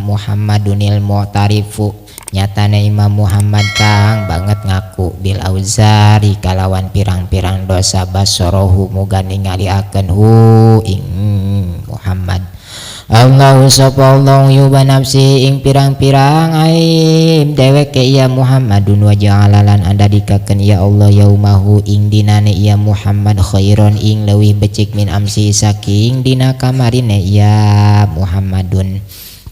Muhammadunil mu'tarifu nyatane Imam Muhammad kang banget ngaku bil auzari kalawan pirang-pirang dosa basorohu muga ningaliakeun hu ing Muhammad Allahu sapa Allah yuba nafsi ing pirang-pirang aib dheweke ya Muhammadun wa ja'alalan andadikakeun ya Allah yaumahu ing dinane ya Muhammad khairon ing leuwih becik min amsi saking dina kamarine ya Muhammadun.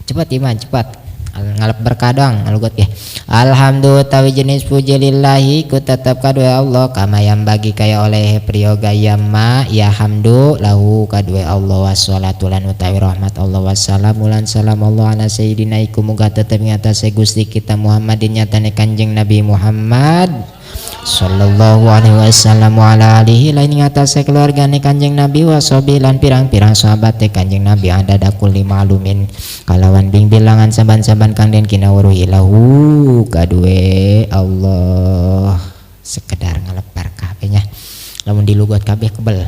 Cepat iman cepat ngalap berkah doang ngalugot ya. Alhamdulillah tawi jenis puji lillahi ku tetep kadue Allah kama yang bagi kaya oleh priyoga ya ma ya hamdu lahu kadue Allah wassalatu lan utawi rahmat Allah wassalamu lan salam Allah ala sayyidina iku muga tetep ngatasé Gusti kita Muhammadin nyatane Kanjeng Nabi Muhammad sallallahu alaihi wasallam wa ala alihi lain ngatasé keluargane Kanjeng Nabi wa sahbihi lan pirang-pirang sahabate Kanjeng Nabi adada kulli ma'lumin kalawan bing bilangan saban-saban kang den kinawruhi lahu kadue Allah. Sekedar ngalepar kabeh nya lamun dilugot kabeh kebel.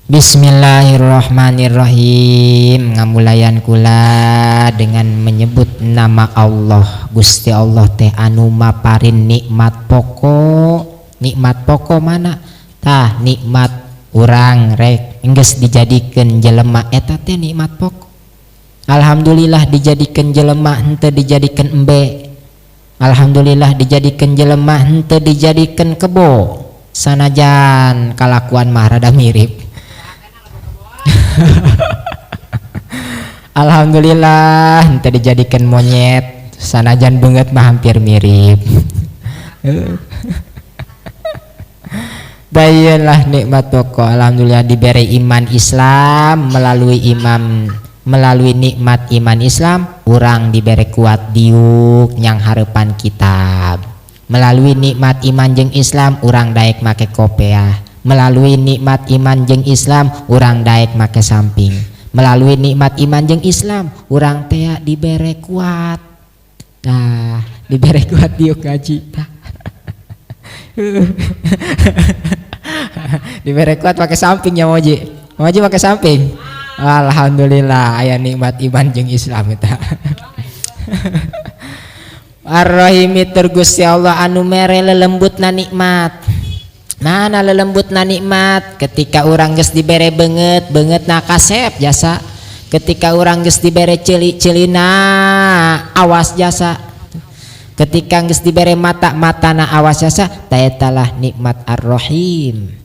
Bismillahirrahmanirrahim. Ngamulayan kula dengan menyebut nama Allah. Gusti Allah teh anu maparin nikmat pokok. Nikmat pokok mana? Tah nikmat urang rek geus dijadikeun jelema eta teh nikmat pokok. Alhamdulillah dijadikeun jelema henteu dijadikeun embe. Alhamdulillah dijadikeun jelema henteu dijadikeun kebo. Sanajan kalakuan mah rada mirip. Alhamdulillah henteu dijadikan monyet sanajan beungeut mah hampir mirip. Baiklah nikmat pokok. Alhamdulillah diberi iman Islam melalui imam melalui nikmat iman Islam urang diberi kuat diuk nyang hareupan kitab. Melalui nikmat iman jeung Islam urang daek make kopeah. Melalui nikmat iman jeung Islam urang daek make samping. Melalui nikmat iman jeung Islam urang tea dibere kuat. Nah, dibere kuat diuk ngaji tah. Dibere kuat pakai samping ya moji. Moji pakai samping. Alhamdulillah aya nikmat iman jeung Islam eta. Ar-Rahimi tur Gusti Allah anu mere lelembutna nikmat. Mana lelembutna nikmat ketika urang geus dibere beungeut, beungeutna kasep jasa. Ketika urang geus dibere ceuli-ceulina awas jasa. Ketika geus dibere mata, matana awas jasa. Ta eta lah nikmat Ar-Rahim.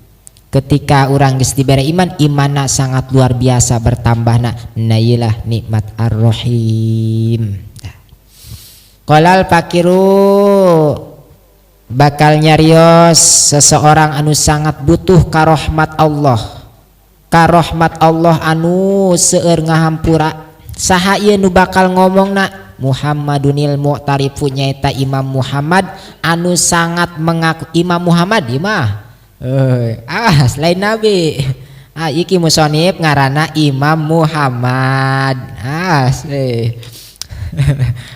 Ketika urang geus dibere iman, imanna sangat luar biasa bertambahna. Nah ieu nikmat Ar-Rahim. Qalal fakiru bakal nyarios seseorang anu sangat butuh karohmat Allah. Karohmat Allah anu seueur ngahampura. Saha ieu nu bakal ngomongna? Muhammadunil mu'tarifu nyaeta Imam Muhammad anu sangat mengaku Imam Muhammad ieu mah. Selain Nabi. Ah iki musonib ngaranna Imam Muhammad.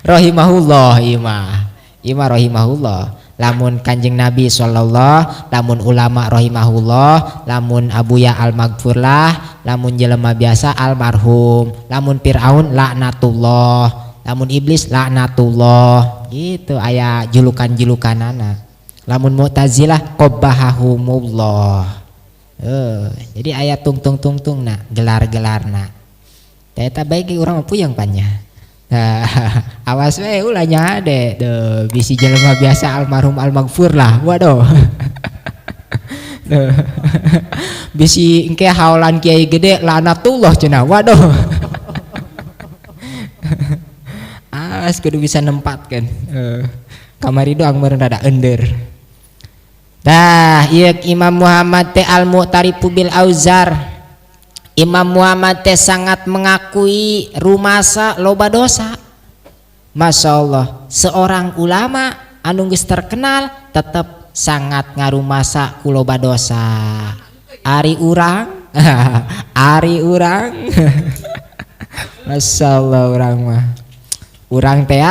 Rahimahullah imah. Imah rahimahullah. Lamun Kanjeng Nabi sallallahu, lamun ulama rahimahullah, lamun Abuya al-maghfurlah, lamun jelema biasa almarhum, lamun Fir'aun laknatullah, lamun iblis laknatullah. Gitu aya julukan-julukanana. Lamun Mu'tazilah qabbahahumullah. Jadi aya tungtung-tungtung na gelar-gelarna. Eta baik urang mah puyeng pannya. Nah, awas we ulah nyade deuh bisi jelema biasa almarhum almaghfur lah. Waduh. Duh. Bisi engke haolan kiai gede laknatullah cenah. Waduh. Awas kudu bisa nempatkeun. Kamari doang meureun rada ender. Tah ieu Imam Muhammad teh al-mu'tarifu bil auzar. Imam Muhammad teh sangat mengakui rumasa loba dosa. Masya Allah, seorang ulama anu geus terkenal tetep sangat ngarumasa ku loba dosa. Ari urang, ari urang. Masya Allah urang mah. Urang teh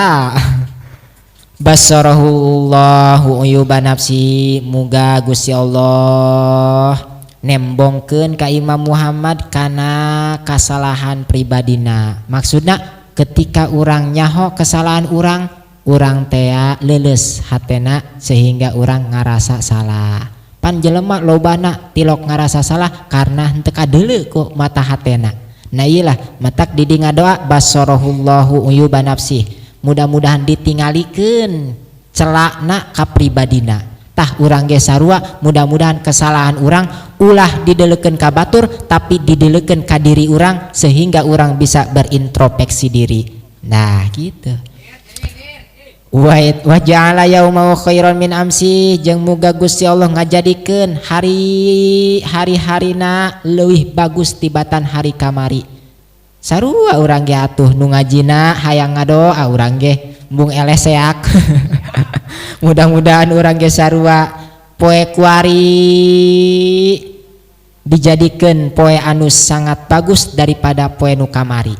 basarahullahu uyuba nafsi, muga Gusti Allah nembongkeun ka Imam Muhammad kana kasalahan pribadina. Maksudna Ketika urang nyaho kesalahan urang, urang tea leuleus hatena sehingga urang ngarasa salah. Pan jelema lobana tilok ngarasa salah karena henteu kadeuleu ku mata hatena. Nah iyalah matak di ngadoa basarahullahu uyuba nafsih, mudah-mudahan ditinggalikeun celakna ka pribadina. Tah urang ge sarua, mudah-mudahan kesalahan urang ulah dideleukeun ka batur tapi dideleukeun ka diri urang sehingga urang bisa berintrospeksi diri. Nah gitu. Wa ja'ala yaumahu khairan min amsi, jeung muga Gusti Allah ngajadikeun hari hari-harina leuwih bagus tibatan hari kamari. Sarua urang ge atuh nu ngajina hayang ngadoa urang ge embung eleh seak. Mudah-mudahan urang ge sarua poe kuari dijadikeun poe anu sangat bagus daripada poe nu kamari.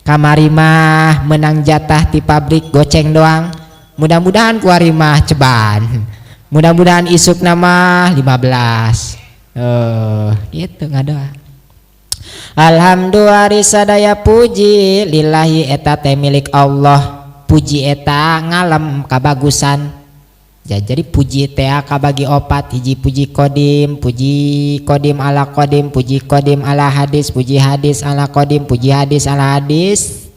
Kamari mah menang jatah ti pabrik goceng doang. Mudah-mudahan kuari mah ceban. Mudah-mudahan isuk nama 15. Gitu ngadoa. Alhamdulillah sadaya puji lillahi eta teh milik Allah. Puji eta ngalem kabagusan. Ya, jadi puji teh kabagi opat, hiji puji kodim, puji kodim ala kodim, puji kodim ala hadis, puji hadis ala kodim, puji hadis ala hadis.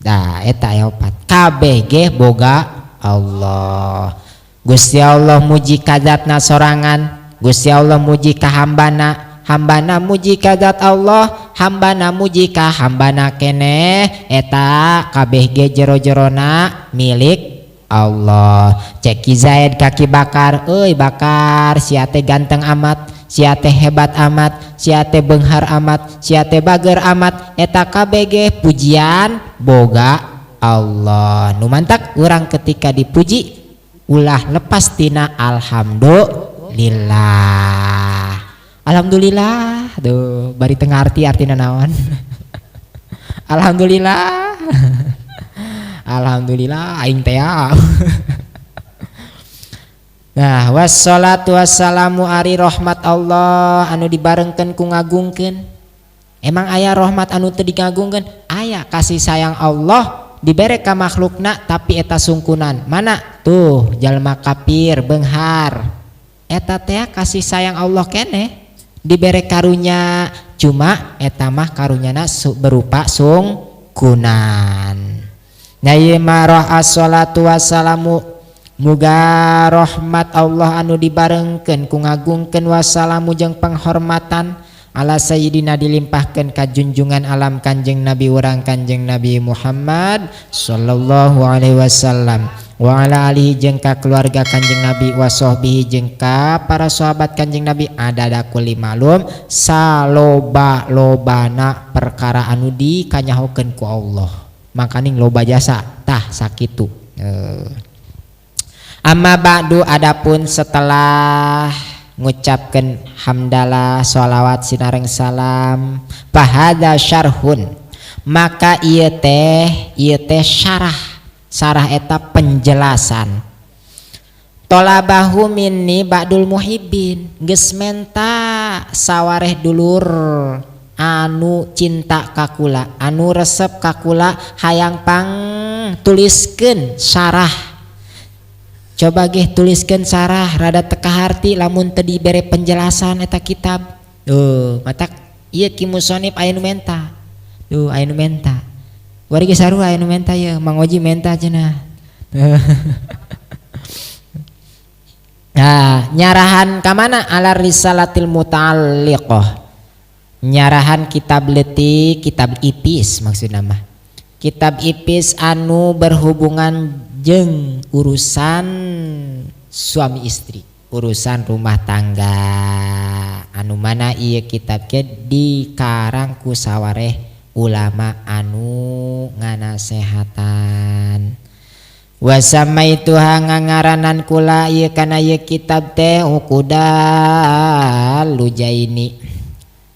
Nah eta aya opat. Kabeh ge boga Allah. Gusti Allah muji ka zatna sorangan, Gusti Allah muji ka hambana, hambana muji ka zat Allah, hambana muji ka hambana keneh, eta kabeh ge jero-jerona milik Allah. Cek Ki Zaid kaki bakar, euy bakar, sia teh ganteng amat, sia teh hebat amat, sia teh beunghar amat, sia teh bager amat, eta kabeh ge pujian boga Allah. Nu mantak urang ketika dipuji ulah lepas tina alhamdulillah. Alhamdulillah tuh bari teu ngarti artina naon. Alhamdulillah. Alhamdulillah aing teh. Nah, wassalatu wassalamu ari rahmat Allah anu dibarengkeun ku ngagungkeun. Emang aya rahmat anu teu digagungkeun? Aya kasih sayang Allah dibere ka makhlukna tapi eta sungkunan. Mana? Tuh jalma kafir beunghar. Eta teh kasih sayang Allah keneh dibere karunya, cuma eta mah karunyana berupa sungkunan. Nah ieu mah assalatu wassalamu muga rahmat Allah anu dibarengkeun ku ngagungkeun wassalamu jeung penghormatan ala sayyidina dilimpahkeun ka junjungan alam Kanjeng Nabi urang Kanjeng Nabi Muhammad sallallahu alaihi wasallam wa ala alihi jeung ka keluarga Kanjeng Nabi wa sahbihi jeung ka para sahabat Kanjeng Nabi adada kulli malum saloba-lobana perkara anu dikanyahokeun ku Allah. Makaning loba jasa tah sakitu. Amma ba'du, adapun setelah ngucapkeun hamdalah sholawat sinareng salam, fahadza syarhun, maka ieu teh syarah, syarah eta penjelasan. Tolabahu minni ba'dul muhibbin, geus menta sawareh dulur anu cinta kakula, anu resep kakula hayang pang tuliskeun syarah. Coba geh tuliskeun syarah rada teu kaharti lamun teu dibere penjelasan eta kitab. Tuh, matak ieu ki musonif aya nu menta. Tuh aya nu menta. Wari ge sarua aya nu menta ye, Mang Oji menta cenah. Nah, nyarahan ka mana? Ala risalatil muta'alliqah. Nyarahan kitab leutik, kitab ipis maksudna mah. Kitab ipis anu berhubungan jeung urusan suami istri, urusan rumah tangga. Anu mana ieu kitab ge dikarang ku sawareh ulama anu nganasehatan. Wasamaituha ngangaranan kula ieu kana ieu kitab teh Uqudal Lujaini,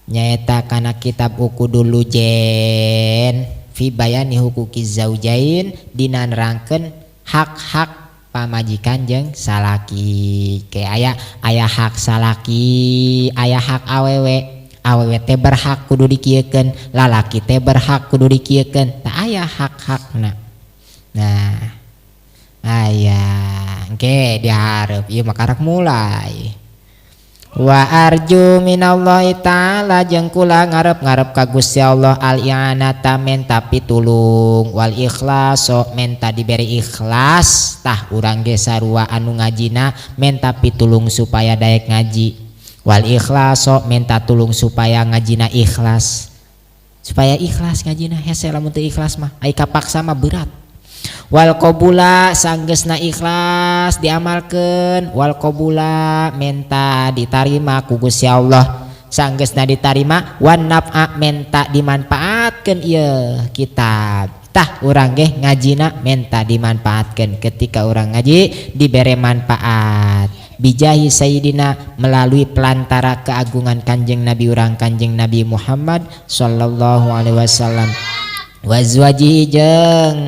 nyaeta kana kitab Uqudul Lujain fi bayani huquqi zaujain, dina nerangkeun hak-hak pamajikan jeung salaki. Ke aya hak salaki, aya hak awewe. Awewe teh berhak kudu dikieukeun, lalaki teh berhak kudu dikieukeun. Tah, aya hak-hakna. Nah, aya engke dihareup ieu mah karak mulai. Wa arju minallahi ta'ala, jeung kula ngarep-ngarep ka Gusti Allah, al i'anata, menta pitulung, wal ikhlas, menta diberi ikhlas. Tah, urang ge sarua anu ngajina menta pitulung supaya daek ngaji, wal ikhlas, menta tulung supaya ngajina ikhlas, supaya ikhlas ngajina. Hese lamun teu ikhlas mah, ai kapaksa mah berat. Wal qabula, sanggeusna ikhlas diamalkeun, wal qabula, menta ditarima ku Gusti Allah. Sanggeusna ditarima, wan naf'a, menta dimanfaatkeun ieu kitab. Tah, urang ge ngajina menta dimanfaatkeun. Ketika urang ngaji dibere manfaat, bijahi sayyidina, melalui pelantara keagungan Kanjeng Nabi urang, Kanjeng Nabi Muhammad sallallahu alaihi wasallam, wa azwajihi, jeung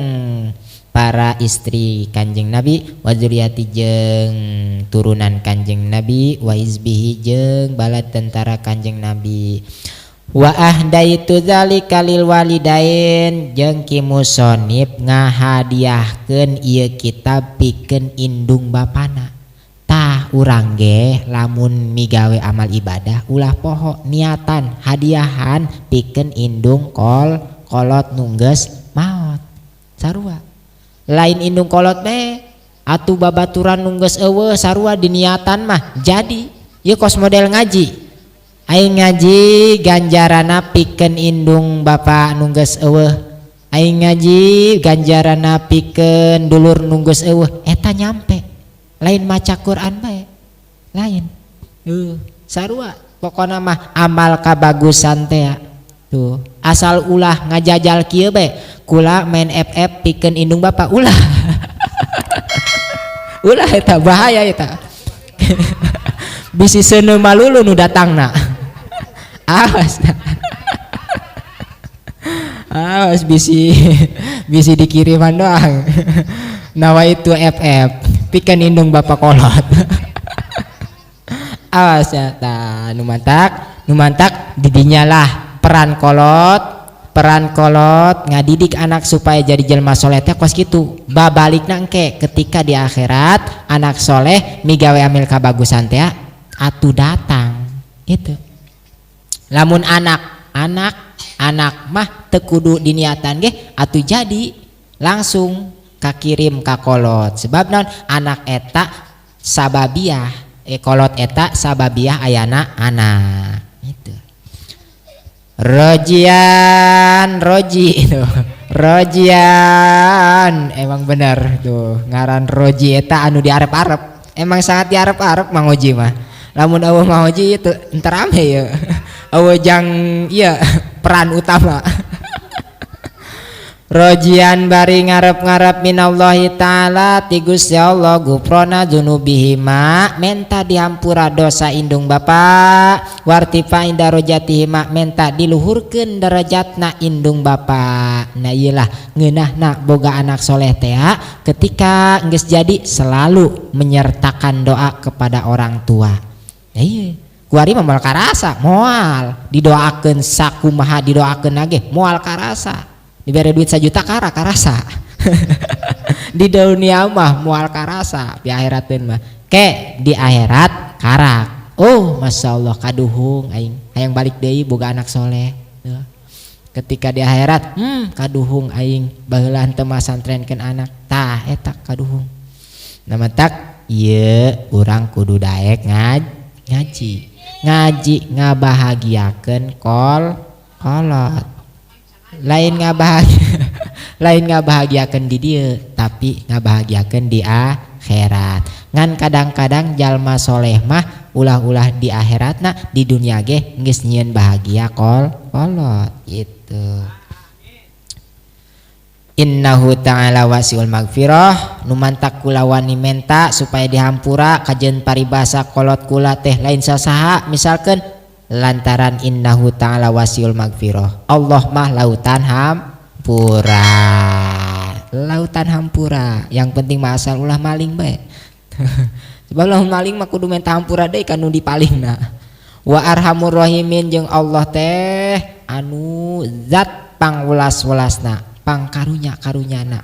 para istri Kanjeng Nabi, wa dzurriyyati, jeung turunan Kanjeng Nabi, wa hizbihi, jeung bala tentara Kanjeng Nabi. Wa ahdaitu dzalika lil walidain, jeung ki musonib ngahadiahkeun ieu kitab pikeun indung bapana. Tah, urang ge lamun migawe amal ibadah ulah poho niatan hadiahan pikeun indung kolot nu geus maot. Sarua lain indung kolot be atuh, babaturan nu geus euweuh sarua diniatan mah. Jadi ieu kos model ngaji, aing ngaji ganjarana pikeun indung bapak nu geus euweuh, aing ngaji ganjarana pikeun dulur nu geus euweuh, eta nyampe. Lain maca Quran bae, lain sarua. Pokona mah amal kabagusan teh tuh asal ulah ngajajal kieu bae, kula main FF pikeun indung bapak. Ulah, ulah, eta bahaya, eta bisi seuneu malulu nu datangna. Awas, awas, bisi bisi dikiriman doang nawaitu FF pikeun indung bapak kolot. Awas ya. Tah, nu mantak, nu mantak didinya lah peran kolot, peran kolot ngadidik anak supaya jadi jelma soleh teh kos kitu. Babalikna engke ketika di akhirat anak soleh migawe amil kabagusan teh atuh datang gitu. Lamun anak anak anak mah teu kudu diniatan ge atuh jadi langsung kakirim ka kolot, sebab non anak eta sababiah, kolot eta sababiah ayana anak itu. Rojian, roji itu rojian, emang bener tuh ngaran roji eta anu diarep-arep, emang sangat diarep-arep Mang Oji mah. Lamun euweuh Mang Oji itu entar rame ya, euweuh jang iya peran utama. Rojian, bari ngarep-ngarep, minallahi ta'ala, ti Gusti Allah, gufrona dzunubihima, menta dihampura dosa indung bapa, wartifa darajatihima, menta diluhurkeun derajatna indung bapa. Nah, iyalah ngeunahna boga anak soleh teh, ketika geus jadi selalu menyertakan doa kepada orang tua. Nah, iya kuari mah moal karasa, moal didoakeun sakumaha didoakeun ge moal karasa. Diberi duit 1 juta kara karasa di dunia mah moal karasa, di akhirat mah ke di akhirat karak. Oh, masya Allah, kaduhung aing hayang balik deui boga anak soleh. Tuh. Ketika di akhirat, kaduhung aing baheula teu masantrenkeun anak. Tah, eta kaduhung. Nah, matak ieu urang kudu daek ngaji, ngaji ngabahagiakeun kolot, lain ngabahagia, lain ngabahagiakeun di dieu, tapi ngabahagiakeun di akhirat. Ngan kadang-kadang jalma soleh mah ulah-ulah di akhiratna, di dunia ge geus nyieun bahagia kolot gitu. Innahu ta'ala wasiul magfirah. Nu mantak kula wani menta supaya dihampura kajen paribasa kolot kula teh lain sasaha misalkan, lantaran innahu ta'ala wasiul magfirah, Allah mah lautan hampura, lautan hampura. Yang penting mah asal ulah maling bae, sebab lamun maling mah kudu minta hampura deui ka nu dipalingna. Wa arhamur rahimin jeung Allah teh anu zat pangwelas-welasna, pangkarunya-karunyana.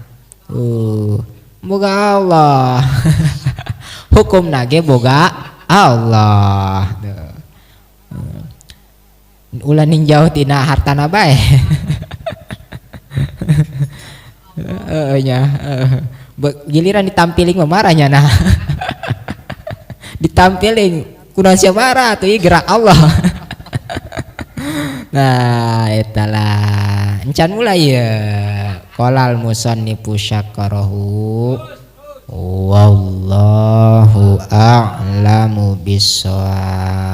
Boga Allah. Hukumna ge boga Allah. Ulah ninjau tina hartana bae. Heeh nya. Giliran ditampiling mah marahnya nah. Ditampiling kunaon sia marah tuh gerak Allah. Nah, eta lah. Encan mulai ya. Qolal musannifu syakarahu. Wallahu a'lamu bissawab.